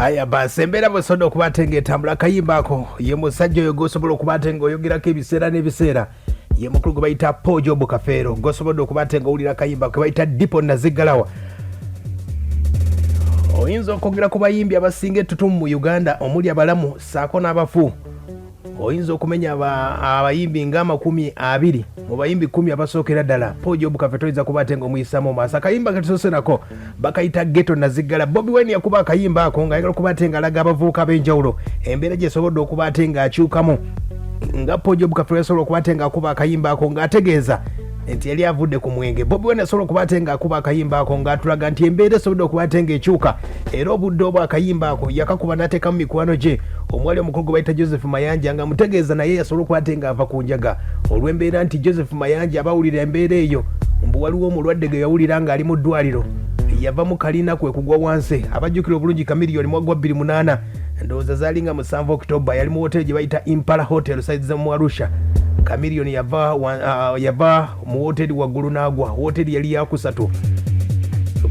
Aya basi, embeera bwesobola okuba ate ng'etambula. Akayimba ako ye musajja oyo gwosobola okuba ate ng'oyogerako ebiseera n'ebiseera, ye mukulu gwe bayita Paul Job Kafeero, gwosobodde okuba ate ng'owulira akayimba ke bayita Dipo Naziggalawa. Oyinza okwogera ku bayimbi abasinga ettutumu mu Uganda omuli abalamu ssaako n'abafu, oyinza okumenya abayimbi nga 20 mu bayimbi 10 abasookera ddala, Paul Job Kafeero toyinza kuba ate ng'omuyisamu maaso. Akayimba ketusoose nako bakayita Ghetto Naziggala. Bobi Wine yakuba akayimba ako ng'ayagala okuba ate ng'alaga abavubuka ab'enjawulo embeera gyesobodde okuba ate ng'akyukamu, nga Paul Job Kafeero yasobola okuba ate ng'akuba akayimba ako ng'ategeeza nti yali avudde ku mwenge. Bobi Wine yasobola okuba ate ng'akuba akayimba ako ng'atulaga nti embeera esobodde okuba ate ng'ekyuka, era obudde obwo akayimba ako yakakuba n'ateekamu mikwano gye omwali omukulu gwe bayita Joseph Mayanja, nga mutegeeza naye yasobola okuba ate ng'ava ku njaga, olw'embeera nti Joseph Mayanja abawulira embeera eyo mbu waliwo omulwadde gwe yawulira ng'ali mu ddwaliro, yava mu kalina kwe kugwa wansi. Abajjukira obulungi, Chameleone mwagwa 28, ndowooza zaali nga 7 October, yali mu woteri gye bayita Impala Hotel side mu Arusha. Chameleone yava mu woteri waggulu n'agwa. Woteri yali yakusatu,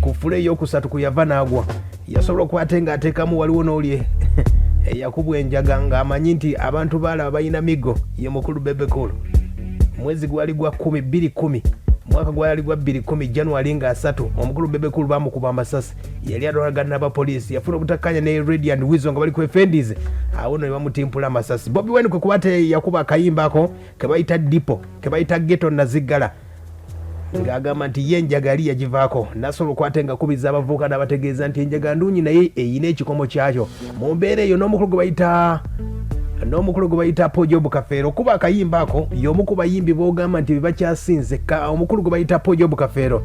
ku floor eyokusatu kwe yava n'agwa. Yasobola okuba ate ng'ateekamu waliwo n'oli eyakubwa enjaga ng'amanyi nti abantu baalaba balina migo, ye mukulu Bebe Cool. Mwezi gwali gwa 10 2 10, mwaka gwali gwa 2 10, January nga 30, omukulu Bebe Cool bamukuba amasasi. Yali alwanagana n'abapoliisi, yafuna obutakkanya ne Radio and Weasel nga bali ku Efendis, awo no ne bamutimpula amasasi. Bobi Wine kwe kuba te yakuba akayimba ako ke bayita Dipo, ke bayita Ghetto Naziggala, ng'agamba nti ye enjaga yali yagivaako, nasobola okukwata nga kubiza abavubuka n'abategeeza nti enjaga ndungi naye eyina ekikomo kyakyo. Mu mbeera eyo n'omukulu gwe bayita Paul Job Kafeero okuba akayimba ako, y'omu ku bayimbi b'ogamba nti bebakyasinze. Omukulu gwe bayita Paul Job Kafeero,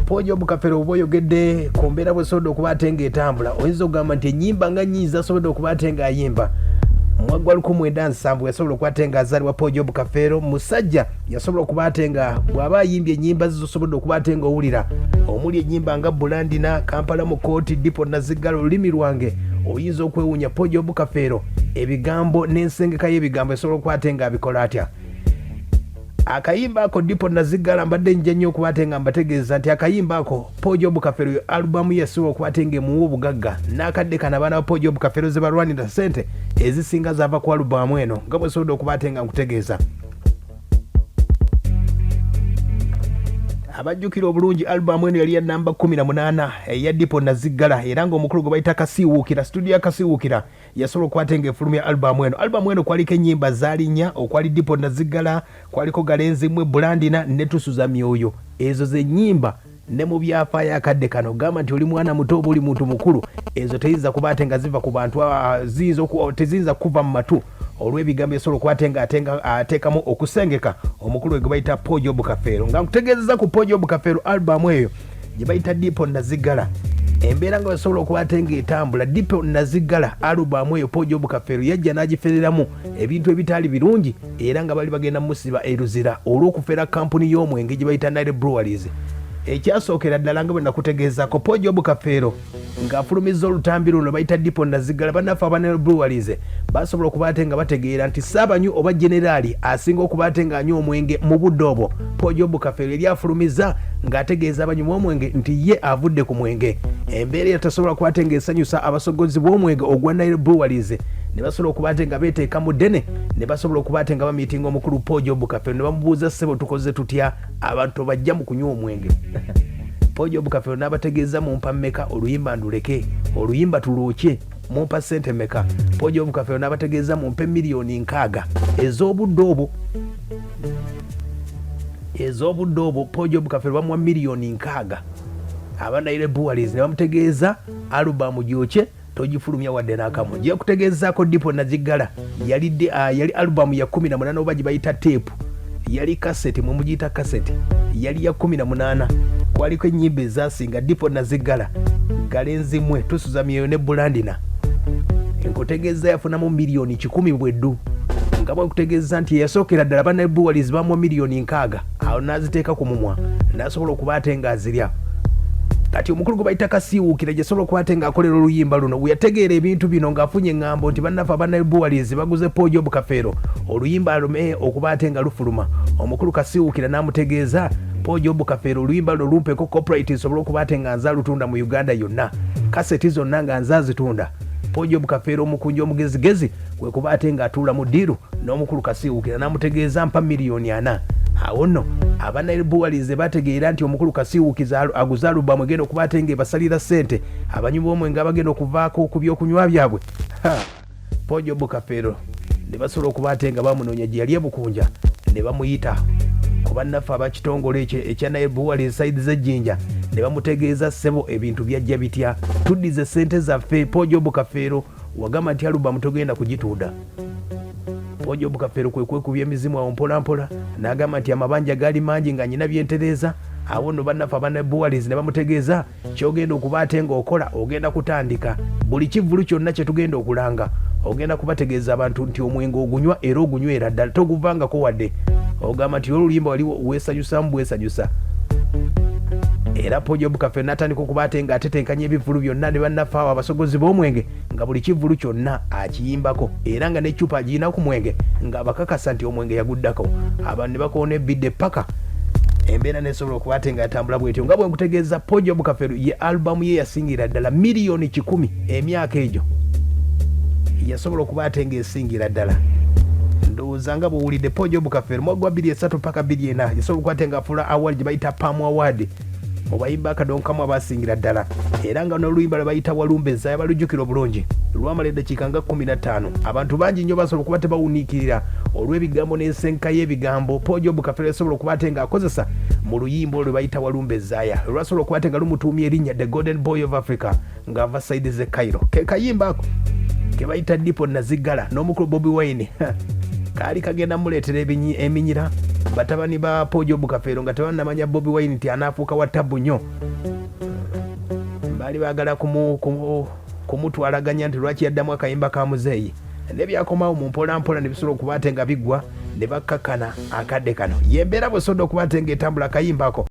Paul Job Kafeero, oba oyogedde ku mbeera bwesobodde okuba ate ng'etambula, oyinza okugamba nti ennyimba nga nnyingi zasobodde okuba ate ng'ayimba. Mwaka gwa 1970 yasobola okuba ate ng'azaalibwa. Paul Job Kafeero musajja yasobola okuba ate nga bw'aba ayimbye ennyimba ze zosobodde okuba ate ng'owulira, omuli ennyimba nga Bulandina, Kampala mu Kooti, Dipo Naziggala, Olulimi Lwange. Oyinza okwewuunya Paul Job Kafeero ebigambo n'ensengeka y'ebigambo esobola okuba ate ng'abikola atya. Akayimba ako Dipo Naziggala, mbadde nja nnyo okuba ate nga mbategeeza nti akayimba ako Paul Job Kafeero yo alubamu yasobola okuba ate ng'emuwa obugagga n'akadde kano. Abaana ba Paul Job Kafeero ze balwanira ssente ezisinga zaava ku alubamu eno, nga bwesobodde okuba ate nga nkutegeeza. Abajjukira obulungi, alubamu eno yali ya namba 18 eya Dipo Naziggala, era ng'omukulu gwe bayita Kasiiwuukira, studio ya Kasiiwuukira yasobola okuba ate ng'efulumya alubamu eno. Alubamu eno kwaliko ennyimba zaali nnya, okwali Dipo Naziggala, kwaliko Galenzi Mwe, Bulandina ne Tusuza Myoyo. Ezo ze nnyimba ne mu byafaayo akadde kano gamba nti oli mwana muto oba oli muntu mukulu, ezo teyinza kuba ate nga ziva ku bantu, teziyinza kuva mu matu olw'ebigambo esobola okuba ate nga ateekamu okusengeka omukulu gwe bayita Paul Job Kafeero. Nga nkutegeezeza ku Paul Job Kafeero, alubamu eyo gye bayita Dipo Naziggala, embeera nga basobola okuba ate ng'etambula, Dipo Naziggala alubamu eyo Paul Job Kafeero yajja n'agifereramu ebintu ebitaali birungi, era nga bali bagenda musiba eruzira olw'okufera kampuni y'omwenge gye bayita Nile Breweries. Ekyasookera ddala, nga bwe nakutegeezako, Paul Job Kafeero ng'afulumizza olutambi luno bayita Dipo Naziggala, bannaffe aba Nile Breweries basobola okuba ate nga bategeera nti Saabanyu oba generaali asinga okuba ate ng'anywa omwenge mu budde obwo, Paul Job Kafeero yali afulumizza ng'ategeeza abanywi b'omwenge nti ye avudde ku mwenge. Embeera era tasobola kuba ate ng'esanyusa abasogozi b'omwenge ogwa Nile Breweries, ne basobola okuba ate nga beeteeka mu ddene, ne basobola okuba ate nga bamiitinga omukulu Paul Job Kafeero ne bamubuuza, "Ssebo, tukoze tutya? Abantu bajja mu kunywa omwenge." Paul Job Kafeero n'abategeeza, "Mumpa mmeka oluyimba nduleke, oluyimba tulwokye? Mumpa ssente mmeka?" Paul Job Kafeero n'abategeeza, "Mumpe 60 million ez'obudde obwo." Ez'obudde obwo Paul Job Kafeero bamuwa 60 million aba Nile Breweries, ne bamutegeeza, "Alubamu gyokye, togifulumya wadde n'akamu." Nja kutegeezaako, Dipo Naziggala yali alubamu ya 18, oba gye bayita teepu, yali kaseti, mwe mugiyita kaseti, yali ya 18. Kwaliko ennyimba ezasinga: Dipo Naziggala, Galenzi Mwe, Tusuza Myoyo ne Bulandina. Nkutegeeza yafunamu 100 million bweddu, nga bwenkutegeeza nti eyasookera ddala ba Nile Breweries bamuwa 60 million, awo n'aziteeka ku mumwa n'asobola okuba ate ng'azirya. Kati omukulu gwe bayita Kasiiwuukira gyesobola okuba ate ng'akolera oluyimba luno, we yategeera ebintu bino ng'afunye eŋŋambo nti bannaffe aba Nile Breweries baguze Paul Job Kafeero oluyimba alume okuba ate nga lufuluma, omukulu Kasiiwuukira n'amutegeeza, "Paul Job Kafeero, oluyimba luno lumpeeko copyright nsobole okuba ate nga nze alutunda mu Uganda yonna." Kaseti zonna nga nze azitunda. Paul Job Kafeero omukunja omugezigezi kwe kuba ate ng'atuula mu ddiiru n'omukulu Kasiiwuukira n'amutegeeza mpa 4,000,000. Awo nno aba Nile Breweries bategeera nti omukulu Kasiiwuukiza aguze alubamu egenda okuba ate ng'ebasalira ssente abanywi b'omwenge abagenda okuvaako ku by'okunywa byabwe. Paul Job Kafeero ne basobola okuba ate nga bamunoonya gye yali e Bukunja ne bamuyita ku bannaffe abakitongole ekyo ekya Nile Breweries side z'e Jjinja ne bamutegeeza, ssebo, ebintu byajja bitya? Tuddize ssente zaffe. Paul Job Kafeero, wagamba nti alubamu togenda kugitunda. Paul Job Kafeero kwe kwekubya emizimu awo mpola mpola n'agamba nti amabanja gaali mangi nga nyina byentereeza. Awo nno bannaffe aba Nile Breweries ne bamutegeeza, kyogenda okuba ate ng'okola, ogenda kutandika buli kivvulu kyonna kye tugenda okulanga, ogenda kubategeeza abantu nti omwenge ogunywa era ogunywera ddala, toguvangako wadde ogamba nti oluyimba wali weesanyusamu bwesanyusa. Era Paul Job Kafeero n'atandika okuba ate ng'atetenkanya ebivvulu byonna ne bannaffe awo abasogozi b'omwenge, nga buli kivvulu kyonna akiyimbako era nga n'eccupa agirina ku mwenge, ng'abakakasa nti omwenge yaguddako. Abantu ne bakoona ebidde paka embeera nesobola okuba ate nga yatambula bwetyo. Nga bwe nkutegeeza, Paul Job Kafeero ye alubamu ye yasingira ddala 100,000,000 emyaka egyo, yasobola okuba ate ng'esingira ddala. Ndowooza nga bw'owulidde, Paul Job Kafeero mwaka gwa 2003 paka 2004 yasobola okuba ate ng'afuula award gye bayita PAM Award mu bayimba akadonkamu abasingira ddala, era nga n'oluyimba lwe bayita Walumbe Enzaya balujjukira obulungi, lwamala eddakiika nga 15. Abantu bangi nnyo basobola okuba tebawuniikirira olw'ebigambo n'ensenka y'ebigambo Paul Job Kafeero yasobola okuba ate ng'akozesa mu luyimba olwo lwe bayita Walumbe Enzaya, lwasobola okuba ate nga lumutuumya erinnya The Golden Boy of Africa ng'ava side z'e Cairo. Ke kayimba ako ke bayita Dipo Naziggala n'omukulu Bobi Wine kaali kagenda muleetera eminyira. Batabani ba Paul Job Kafeero nga tebannamanya Bobi Wine nti anaafuuka wa tabbu nnyo, baali baagala kumutwalaganya nti lwaki yaddamu akayimba ka muzeeyi, ne byakomawo mu mpola mpola ne bisobola okuba ate nga biggwa ne bakkakkana. Akadde kano yembeera bwesodde okuba ate ng'etambula akayimba ako.